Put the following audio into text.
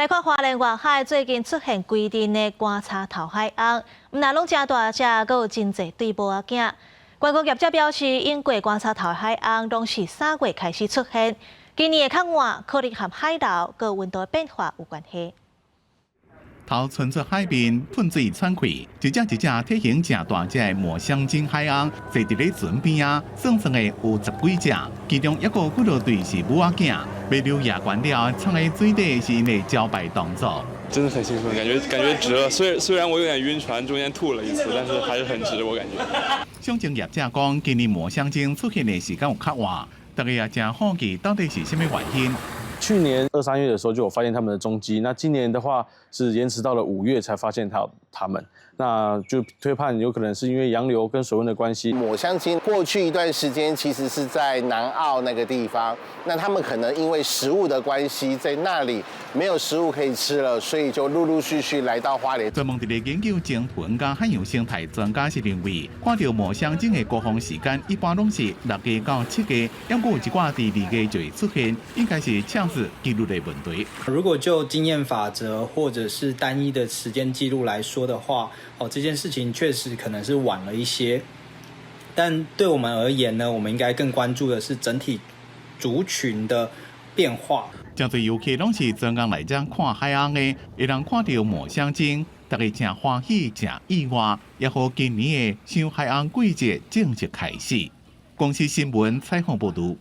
來看花蓮外海最近出現規陣的棺柴頭海鶯，毋但攏誠大隻，閣有真濟對母仔囝。觀光業者表示，應過棺柴頭海鶯攏是3月開始出現，今年會較晚，可能和海流佮溫度變化有關係。頭伸出海面，噴水喘氣，一隻一隻體型誠大隻的抹香鯨海鶯坐佇咧船邊仔，算算的有十幾隻，其中一個幾落對是母仔囝，欲溜夜關了，藏佇水底是𪜶的交配動作。真的很興奮，感覺值了。雖然我有點暈船，中間吐了一次，但是還是很值，我感覺。賞鯨業者講，今年抹香鯨出現的時間有較晚，大家也誠好奇到底是啥物原因。去年二三月的時候就有發現他們的蹤跡，那今年的話是延遲到了5月才發現他們，那就推判有可能是因為洋流跟水溫的關係。抹香鯨過去一段時間其實是在南澳那個地方，那他們可能因為食物的關係，在那裡沒有食物可以吃了，所以就陸陸續續來到花蓮。專門佇咧研究鯨豚佮海洋生態專家是認為，看著抹香鯨的高峰時間一般攏是6月到7月，毋過有一寡佇2月就會出現，應該是搶字記錄的問題。如果就經驗法則或者是單一的時間記錄來說的話，哦，這件事情確實可能是晚了一些。但對我們而言呢，我們應該更關注的是整體族群的變化。誠濟遊客攏是專工來遮看海鶯的，會當看著抹香鯨，大家誠歡喜、誠意外，也予今年的賞海鶯季節正式開始。公視新聞採訪報導。